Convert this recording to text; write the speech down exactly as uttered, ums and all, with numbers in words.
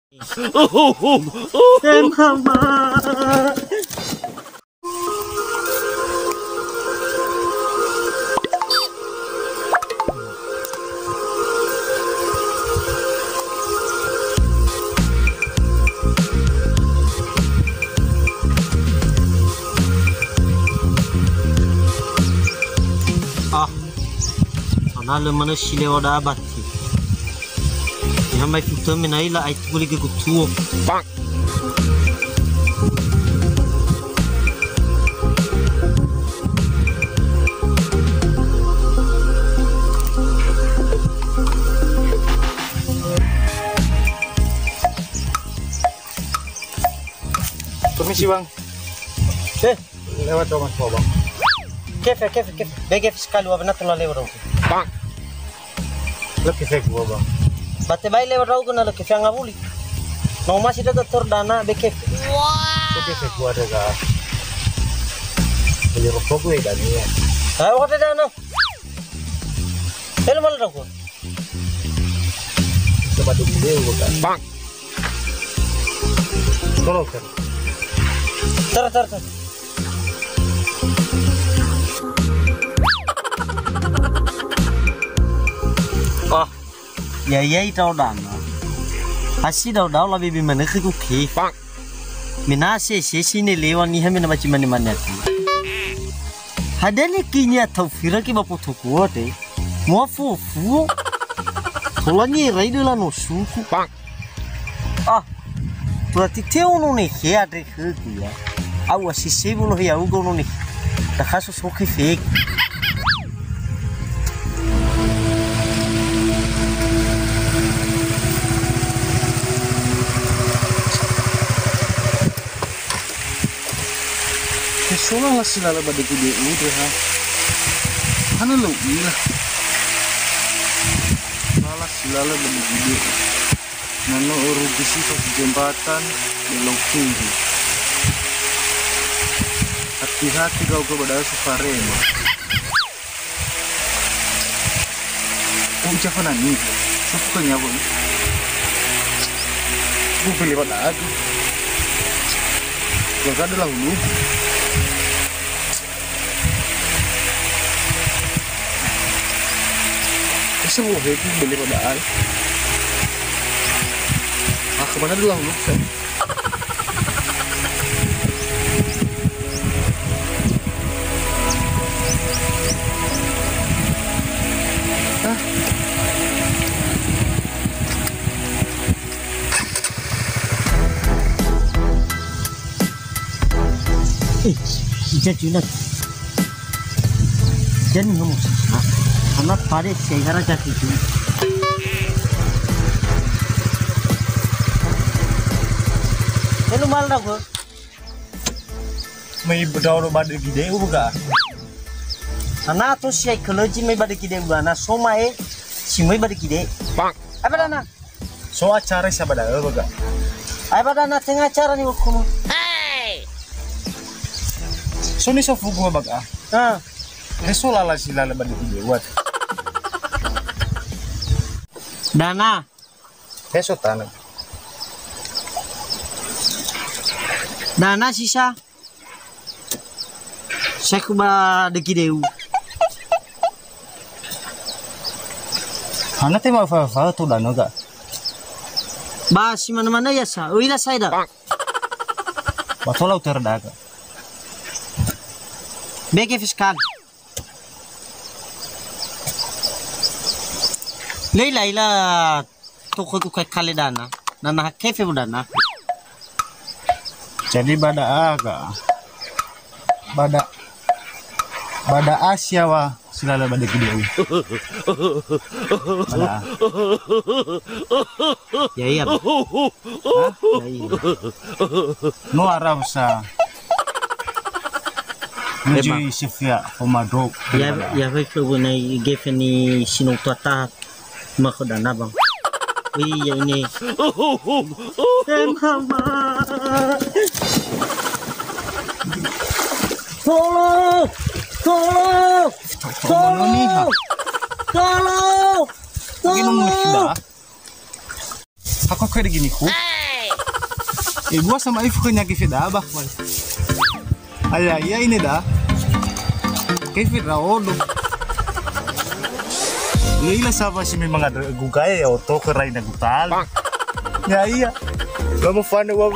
Eh, mama. Ah, fanalö manö si lewat abati. Niha mai futömi na ila ai tuguli gegu tuo. Bang. Permisi, Bang. Eh, lewat rumah Bang. Kefe, kefe, kefe. Bege fiskal wa benar telah lewat rumah. Bang. Lö kefeku, Bang. Ba tebai lewat ndra'ugö na lö kefea ngawuli. No masi dödö tor dana be kefe. Lö kefeku ada ga. Beli rokok gue dania. Ayo, ada dana. Helu malu ndra'ugö. Coba dulu deh, Bang. Bang. Tolong, Bang. Tar, tar, tar. Oh, ya, ya, ita odana. Asi dao-dao labebi manö khögu ke. Me na sese sine lewa niha me na baci mane-mane aku. Hadia ne kinia tau fira ke ba potoku ate. Mua fuo-fuo. Tola nierai döla no suku. Ah, berarti teo no nehe andre khögu ya. Au asese bolo he ya'ugö no nehe. Takhaso soke fek. Tesola la si lala ba dögö de'u, ha. Hana lö u'ila. Lala si lala ba dögö de'u. Mano orugi si pas jembatan, belok kiri. Hati-hati gau-gau ba da'ö sufarema. Oh, ucapan ani. Aku kan nyawa. Aku pilih pada aku. Gak ada lah dulu. Bisa mau happy beli pada ai. Ah, kemana dulu lah dulu? Eh, ija juna. Jan hamu sasa. Ana pare sai hara jaki ju. Helu mal na go. Mai bedau do ba dögö de'u, Baga. Ana to si ai kölöji mai ba dögö de'u, Baga. Na so ma'e si möi ba dögö de'u. Bang. Apa dana? So acara sa ba da'ö, Baga. Ai ba dana tenga acara ni hukum. Hey. So ni so fugu, Baga. Ah. He so lala si lala ba dögö de'u. Dana. He so tanö. Dana sisa. Saku ba dögö de'u. Hana tema fa fa to dana ga. Ba si mana-mana ya sa. Uila saida. Ba tola utar daga. Bege fiskal. Leila ila. Toko tu kai kale dana. Nana hakefe bu dana. Jadi ba da'a ga. Ba da-, ba da'a siawa si lala ba dögö de'u. Ba da'a. Ya, iya, Bang. Hah? Ya, iya. No Arab sa. Menuju Sofia, Komado. Ya, ya, baik, Bro, nai gefe ni sino tuata. Mako dana, Bang. Iya ini. Eh, mama. Tolong! Tolong! Tolong! Tolong! Tolong! Aku kayak gini, ku. Ebua sama ifu khönia gefe da ba. Aya, ia ine da. Gefe da odo. Ia ila sawa si memang ada gugae ya oto kerai na gutal. Ya iya. Lo mo fane wa.